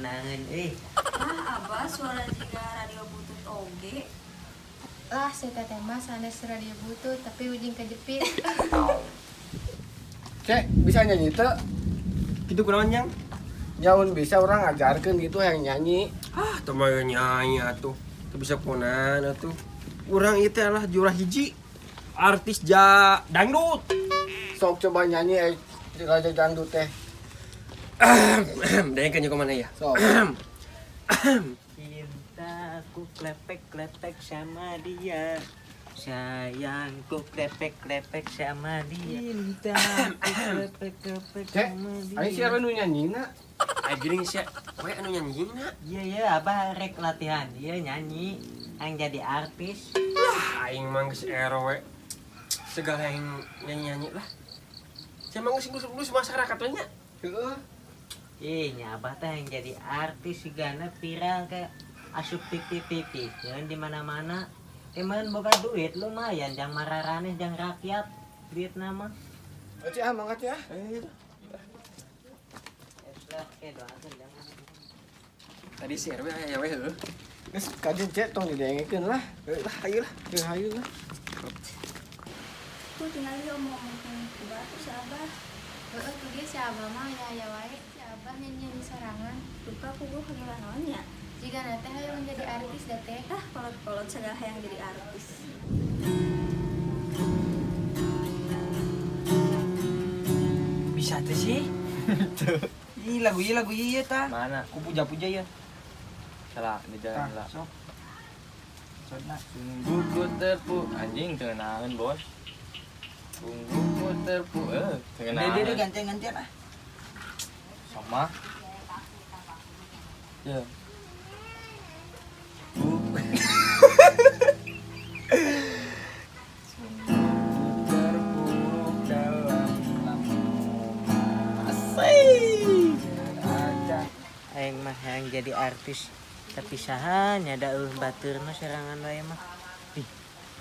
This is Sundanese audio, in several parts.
ngenaheun euy. Ah, Abah suara jiga radio butut oge. Lah si teteh mah sanes radio butut tapi ujing kejepit. Cek, bisa nyanyi teu? Kitu kunaon jang? Nyaun bisa orang ngajarkeun gitu yang nyanyi. Ah, teu mah nyanyi atuh. Teu bisa kunaon atuh. Urang ieu teh lah juara hiji artis ja dangdut. Sok coba nyanyi raja dangdut teh. Dengkeun jeung mana ya? Sok. Cintaku klepek-klepek sama dia. Sayangku klepek-klepek sama dia. Cintaku klepek-klepek Cek, sama dia. aing si Erwin nu nyanyina. Aing geuning sia, we anu nyanyina. Iya ya, Abah rek latihan. Iya nyanyi. Aing jadi artis. Lah, aing mah geus RW. Segala yang nyanyi-nyanyi lah. Saya mah geus ngurus masyarakat we nya. Heeh. Ih, nya Abah teh yang jadi artis sigana viral kayak asup TV-TV, jangan di mana-mana. Emang boga duit lumayan, jang mararaneh jang rakyat duit nama. Cek ah, mangga cek ah. Lah, doakeun jangan. Tadi si RW aya we heuh. Geus kajen cek tong didengekeun lah. Lah, ayo lah. Heuh hayu lah. Tuh tinggal dia omong-omongkeun ku batur si Abah. Heeh, tuh ge si Abah mah aya-aya wae. Si Abah nyanyi-nyanyi sorangan. Duka puguh heula naon nya? Jigana teh hayang menjadi artis da teh. Ah, kolot-kolot segala hayang jadi artis. Bisa tuh sih. Ih, lagu ieu tah. Mana? Ku puja-puja ya. Salah, di jalan lah. Sok. Sodna. Sungguh ku terpu anjing tengenangan bos. Sungguh ku terpu tengenangan. Dede gantian-gantian ah. Sama. Ya. Sungguh ku terpuruk dalam lamunan. Asik. Aing mah hayang jadi artis tapi saha nya da eueuh batur mah serangan wae mah. Ih,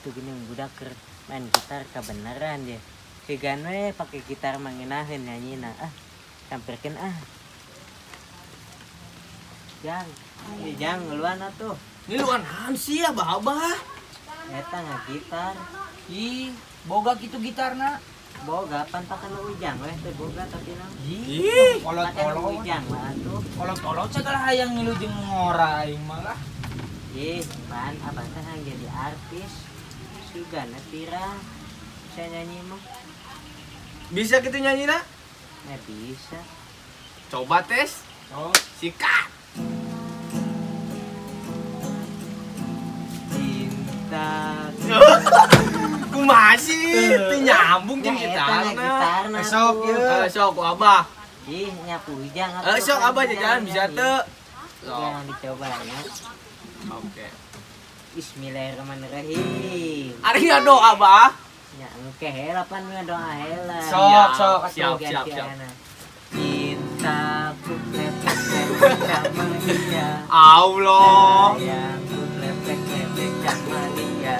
tuh gini budak keur main gitar kabeneran dia. Sigan we pake gitar mah ngeunaheun nyanyina. Ah, samperkeun ah. Jang, ieu jang ngeluan atuh. Ngiluan naon sih abah-abah? Eta ngagitar. Ih, boga kitu gitarna. Boga pan pakan ujang weh teh boga tapi naon. Ih, Pakan kolot-kolot. ujang lah atuh. Kolot-kolot segala hayang ngilu jeung ngora aing mah lah. Ih, pan abah teh hayang jadi artis. Sugana viral. Bisa nyanyi mah. Bisa kitu nyanyina? Ya bisa. Coba tes. Oh, Sikat. Cinta. Kumaha sih? Teu nyambung jeung Ya, eta gitarna. gitarna Sok, tuh. ieu. Sok ku Abah. Ih, nyapu ujang atuh. Sok Abah jajan bisa teu. Sok. Jangan dicoba ya. Oke. Bismillahirrahmanirrahim. Ari doa Abah. Ya engke heula pan doa heula. Sok, sok, siap, siap, siap. Cintaku klepek-klepek sama dia. Allah. Sayangku klepek-klepek sama dia.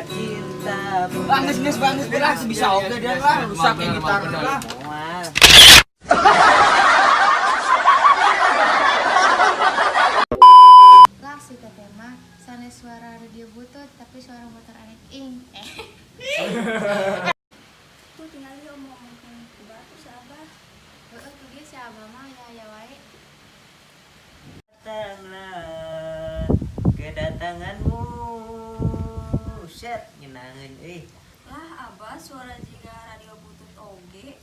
Cintaku. Lah geus geus bang geus belah bisa oge dia lah rusak ya gitarna lah. Moal. Lah si teteh mah sanes suara radio butut tapi suara motor anek ing. Tuh tinggal dia omong-omongkeun ku batur si Abah. Heeh, tuh ge si Abah mah aya-aya wae. Datanglah kedatanganmu. Set ngenaheun euy. Lah, Abah suara jiga radio butut oge.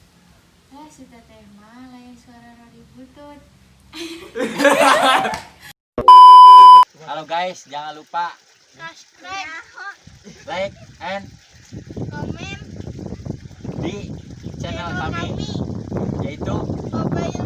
Lah si teteh mah lain suara radio butut. Halo guys, jangan lupa Subscribe, like and komen di channel kami yaitu Mobile.